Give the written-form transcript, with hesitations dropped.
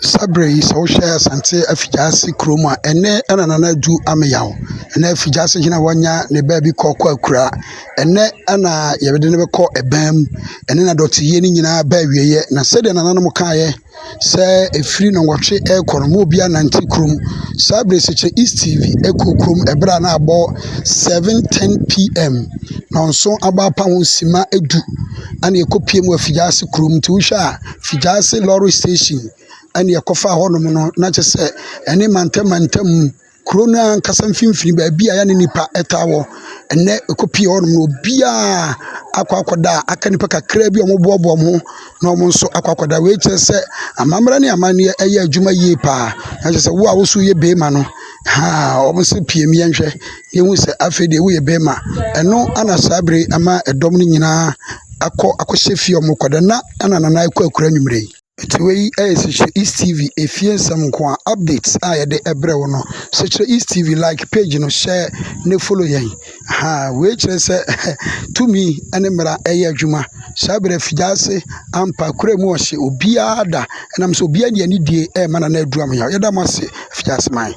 Saa berɛ yi, sɛ wohwɛ Asante Afigyaase kurom a, ɛnnɛ na Nana Adu Ameyaw. Ɛnnɛ Afigyaase hene a wanya ne baabi kɔ kɔ akura. Ɛnnɛ na yɛde no bɛkɔ ɛban mu. Ɛne na dɔteyie no nyinaa ba awieeɛ. Na sɛdeɛ nananom kaeɛ sɛ ɛfiri nnɔnwɔtwe rekɔ no, ma obiara nante kurom. Saa berɛ yi, Sekyere East TV kɔɔ kurom ɛberɛ a na abɔ 7:10 PM. Nnɔnson abɔ apa ho simma 10 ɛna yɛkɔpie mu wɔ Afigyaase kurom. Nti wohwɛ a, Afigyaase lorry station ɛne yɛkɔfaa hɔnom no, na kyerɛ sɛ ɛne mantam mantam kuro no ankasa mfimfini baabi a yɛne nnipa taa wɔ. Ɛnnɛ ɛkɔpie hɔnom no, obiara akɔ akɔda a aka nnipa kakra bi a wɔboaboa wɔn ho na wɔn nso akɔ akɔda. Wei kyerɛ sɛ amammerɛ ne amanneɛ ɛyɛ adwuma yie paa. Na kyerɛ sɛ wo a wo so woyɛ barima no, haa wɔn nso pie mu yɛnhwɛ yɛhu sɛ afei deɛ woyɛ barima. Ɛno ana saa bere yi ama ɛdɔm no nyinaa akɔ akɔhyɛ fie a wɔrekɔda na ɛna Nana ɛkɔ akura anwummerɛ yi. Nti wei yɛ Sekyere East TV efie nsɛm nko a updates a yɛde brɛ wo no. Sekyere East TV, like page no, share ne follow yɛn. Ha wei kyerɛ sɛ tumi ne mmara ɛyɛ adwuma. Saa berɛ Afigyaase ampa kura mu ɔhye obiara da ɛnam sɛ obiara de anidie ɛrema Nana Adu Ameyaw. Yɛda mo ase, Afigyaase man.